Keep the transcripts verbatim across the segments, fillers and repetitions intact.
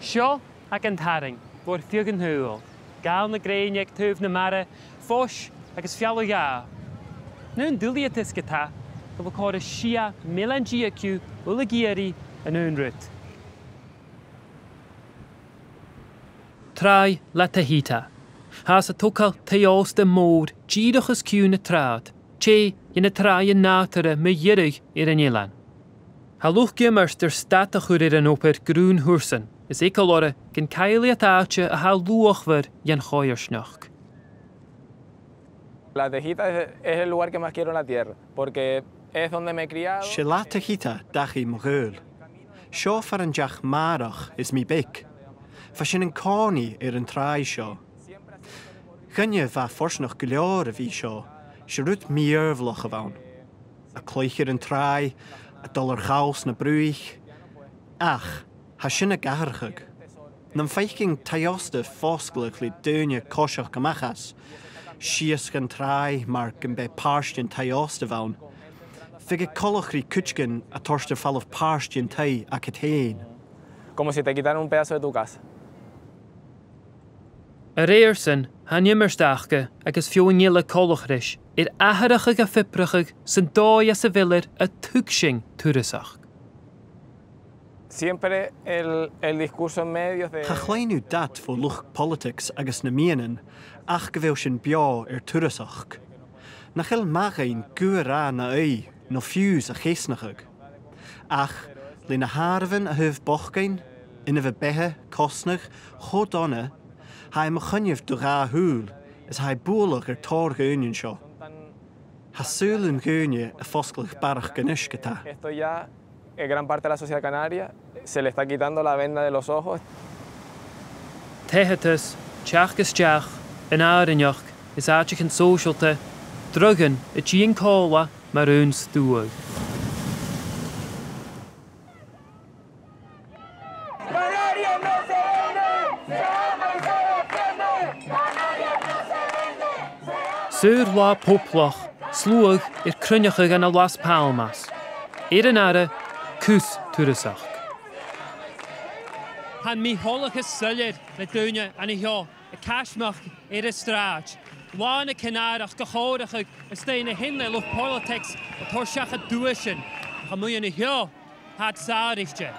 Seo againn tarraing bho air feadh an t-saoghail, gabhail na grèine aig taobh na mara, fois agus fealla-dhà. An aon duilgheadas ge-tà, gu bheil còrr is sia millean deug dhiubh uile ag iarraidh an aon rud. Tràigh La Tejita. Tha e a' togail taigh-òsta mòr dìreach os cionn na tràghad, tè dhe na tràighean nàdarra mu dheireadh air an eilean. Tha luchd-iomairt air stad a chur air an obair grunn thursan, is eagal orra gun caill iad àite a tha luachmhor dhan choimhearsnachd. La Tejita es, es el lugar que más quiero en la tierra, porque es donde me he criado. 'S e La Tejita dachaigh mo ghaoil. Seo far an deach m' athair is mi beag. Bha sinn an-còmhnaidh air an tràigh seo. Dhuinne a bha fortanach gu leòr a bhith seo, 's e rud mì-fhìormhail a bh' ann. A' cluich air an tràigh, a' dol air chall sna bruich. Ach, tha sin ag atharrachadh. Nam faiceadh taigh-òsta fosgladh le daoine a' coiseachd a-mach às, sìos dhan tràigh mar gum b' e pàirt den taigh-òsta a bh' ann, bhiodh e coltach ri cuideigin a' toirt air falbh pàirt den taigh agad fhèin. Como si te quitaran un pedazo de tu casa. A rèir-san, tha an iomairt aca agus feadhainn eile coltach ris air atharrachadh a' phiobrachadh san dòigh anns a bheil iad a' tuigsinn turasachd. Siempre el, el discurso en medios de... Cha chluinn thu dad bho luchd-poilitigs agus nam meadhanan ach gu bheil sinn beò air turasachd. Nach eil math dhuinn guth a ràdh na aghaidh no fiù 's a cheasnachadh. Ach, le na h-àireamhan a thaobh bochdainn, inbhe-beatha, cosnadh, cho dona, tha e mu choinneamh do dhà shùil, is tha e bualadh air tòrr dhaoine an seo. Tha saoghal nan daoine a' fosgladh barrachd a-nis ge-tà. Esto ya, eh, gran parte de la sociedad canaria se le está quitando la venda de los ojos. Taigheadas, teachd-a-steach, an àrainneachd, is àiteachan sòisealta, drughan a' tighinn còmhla mar aon stuagh. Saor-latha poblach, sluagh air cruinneachadh ann an Las Palmas. Air an aire, cus turasachd. Tha mi a' toirt soilleir le daoine an seo a' caismeachd air an t-sràid. Là na Canàrach ga chomharrachadh a-staigh na h-aon le luchd-poilitigs a' toirt seachad duaisean. Ach a-muigh an seo, tha iad sàraichte.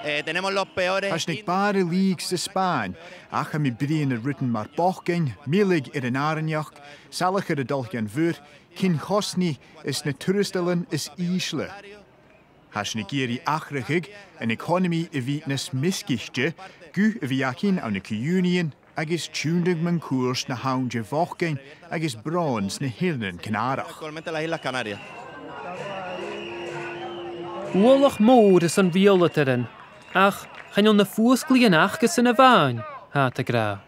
Eh, tenemos los peores... Tha sinn aig bàrr a leaghadh sa Spàinn, ach tha mi a' bruidhinn air rudan mar bochdainn, milleadh air an àrainneachd, salachar a' dol dhan mhuir, cinn-chosnaidh is na tuarastalan as ìsle. Tha sinn ag iarraidh atharrachadh an economy a bhith nas measgaichte, guth a bhith againn ann an co-ionannas agus tionndadh mun cuairt na th' ann de bhochdainn agus bròin sna h-Eileanan Canàrach. Uallach mòr airson riaghailtean, ach chan eil na fuasglaidhean aca san a-mhàin, tha iad ag ràdh.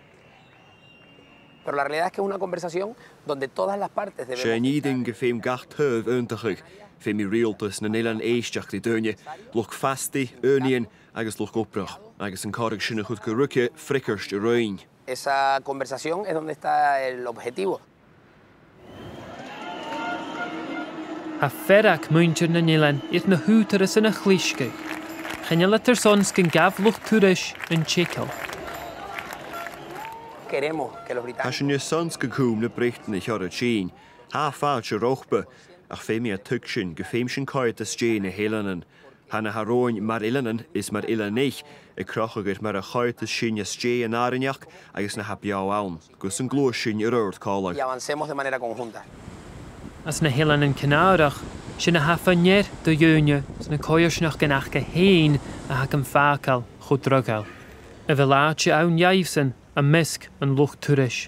Pero la realidad es que es una conversación donde todas las partes debemos... 'S e an fhìrinn gum feum gach taobh aontachadh. Feumaidh riaghaltas nan eilean èisteachd ri daoine, luchd fastaidh, aonaidhean agus luchd-obrach, agus an còrr sin a chur gu ruige freagairt a roinn. Esa conversación es donde está el objetivo. Tha fearg muinntir nan eilean air na h-ùghdarrasan a chlisgeadh. Chan eil iad airson 's gun gabh luchd-turais an t-eagal. Queremos que los británicos... Tha sinn airson 's gun cùm na Breatannach orra tighinn. Tha fàilte romhpa, ach feumaidh iad tuigsinn gum feum sinn coimhead às dèidh na h-eileanan. Tha na tha romhainn mar eileanan is mar eileanaich a' crochadh air mar a choimheadas sinn às dèidh an àrainneachd agus na tha beò ann, gus an gluais sinn air adhart còmhla. Y avancemos de manera conjunta. Anns na h-Eileanan Canàrach, 's e na tha fa-near do dhaoine 's na coimhearsnachdan aca fhèin a th' agam fàgail cho draghail. A bheil àite ann dhaibhsan am measg an luchd-turais?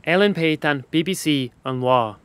Ellen Payton, B B C An Là.